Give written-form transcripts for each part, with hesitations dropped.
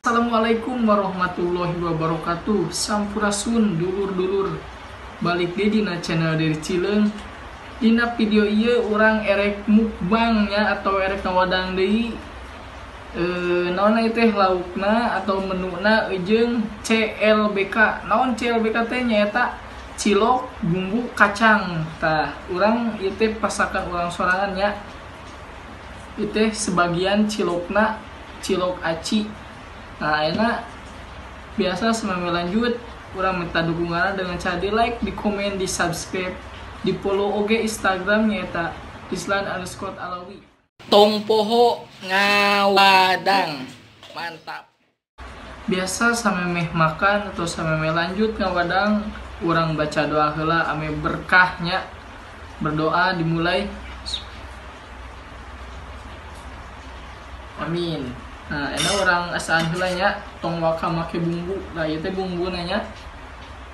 Assalamualaikum warahmatullahi wabarakatuh. Sampurasun dulur-dulur. Balik deui dina channel dari Cileung. Dina video ieu urang erek mukbang nya atau erek ngawadang deui. Naon ieu teh laukna atau menuna jeung CLBK. Naon CLBK teh nyaeta cilok bumbu kacang. Tah, urang ieu teh pasakan urang sorangan nya. Ieu teh sebagian cilokna cilok aci. Nah, enak biasa semami lanjut urang minta dukungan dengan cara di like, di komen, di subscribe, di follow oge Instagram nyaeta Islan_Alawi. Tong poho ngawadang, mantap. Biasa samemeh makan atau samemeh lanjut ngawadang, urang baca doa heula ame berkahnya. Berdoa dimulai. Amin. Nah, enak orang asaan heula nya, tong waka make bumbu. Nah, ieu teh bumbuna nya,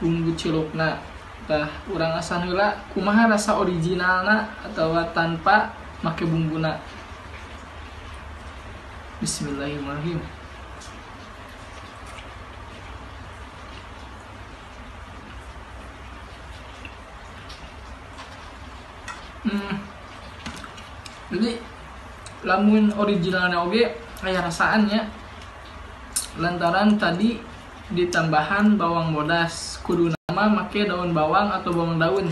bumbu cilokna. Tah, urang asaan heula kumaha rasa originalna atawa tanpa make bumbuna. Bismillahirrahmanirrahim. Jadi lamun originalnya oge kayak rasaannya lantaran tadi ditambahan bawang bodas, kudu nama make daun bawang atau bawang daun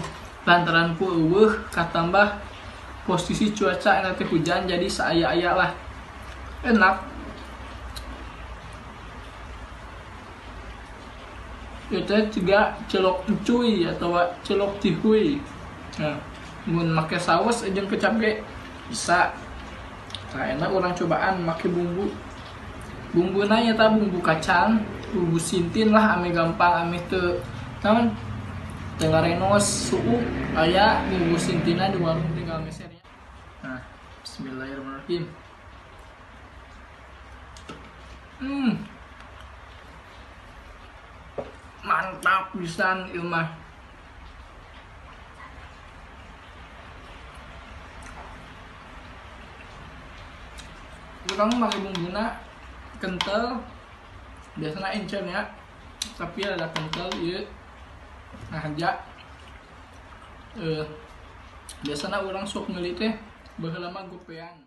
lantaran ku eueuh katambah posisi cuaca nanti hujan jadi saaya-aya lah enak. Itu juga cilok encuy atau cilok cihuy. Nah, mun make saus jeung kecap ge bisa. Nah, enak orang cobaan make bumbu. Bumbuna nya bumbu kacang, bumbu sintin lah ame gampang ame teu naon teu ngarenos suuk aya bumbu sintina di warung tinggal mesernya. Nah, bismillahirrahmanirrahim. Mantap pisan ieu mah. Urang pakai bumbuna kental, biasanya encer ya, tapi ada kental ieu nah aja. Biasanya urang sok meuli teh baheula mah gopean.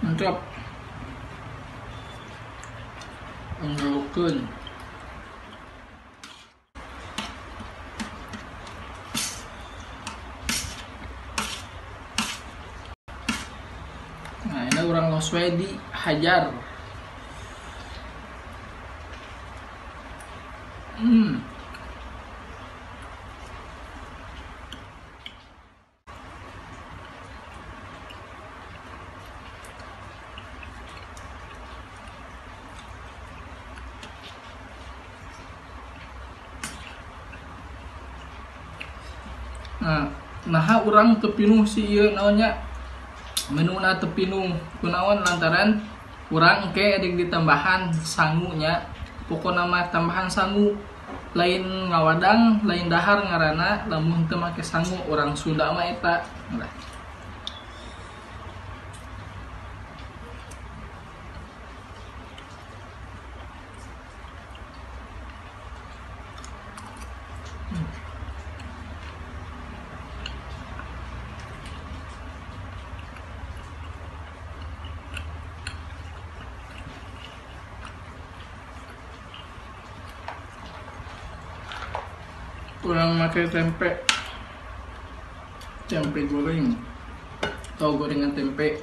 Mantap. Ngelukeun. Nah, ini urang los we dihajar. Nah, urang tepinuh si ieu naonnya menuna tepinuh kunaon lantaran urang engke adik ditambahan sangunya, pokona mah tambahan sangu lain ngawadang lain dahar ngaranna lamun teu make sangu urang Sunda mah eta. Nah. Kurang pakai tempe, tempe goreng atau gorengan tempe.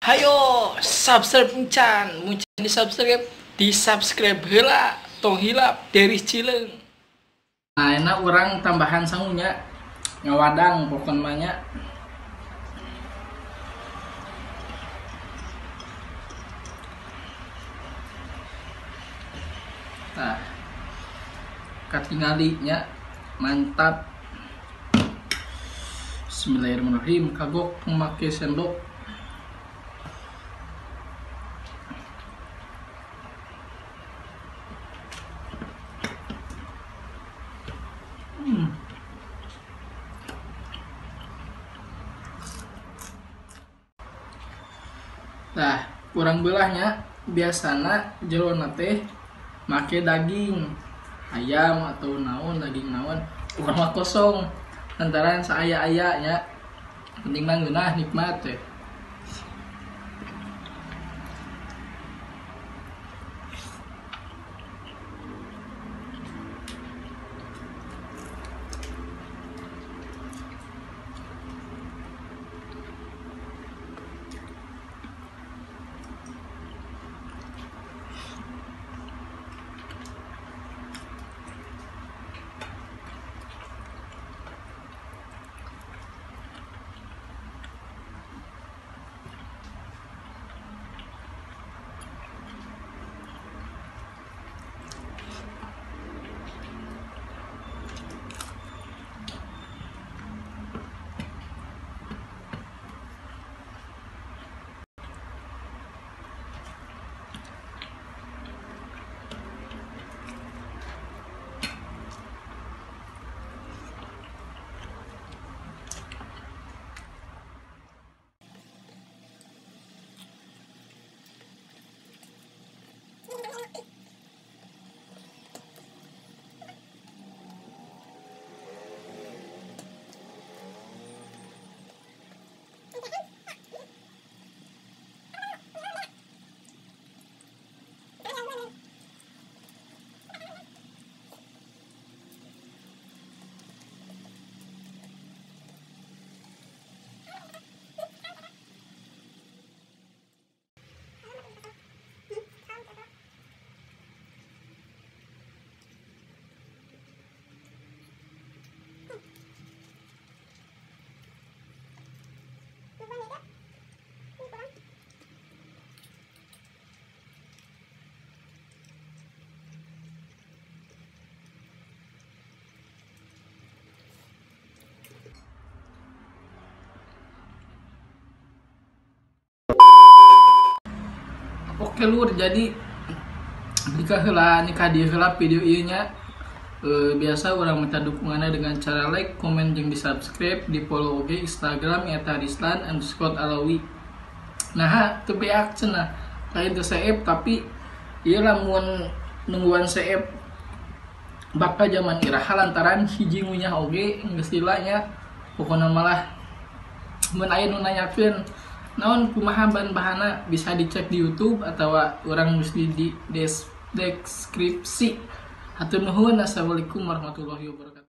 Hayo subscribe encan, muncul di subscribe. Di subscribe heula, tong hilap dari Cileung. Nah, enak urang tambahan sangunya ngawadang pokon mah nya. Nah, katingali nya mantap. Bismillahirrahmanirrahim. Kagok make sendok. Nah, kurang belahnya biasana jerona teh make daging ayam atau naon, daging naon, urang mah kosong lantaran saaya-ayanya, penting mah ngeunah nikmat teh. Oke lur, jadi jika heula nikah di heula video ieu nya, biasa urang minta dukungannya dengan cara like, komen, jeung di subscribe, di follow oge Instagram eta Rislan_Alawi. Nah, teu beak cenah, lain teu seep tapi ieu lamun nungguan seep bakal zaman iraha lantaran hiji ngunyah oge geus lila nya. Pokona malah mun aya nu nanyakeun naon kumaha bahan-bahanna bisa dicek di YouTube atau urang mesti di deskripsi. Hatur nuhun. Assalamualaikum warahmatullahi wabarakatuh.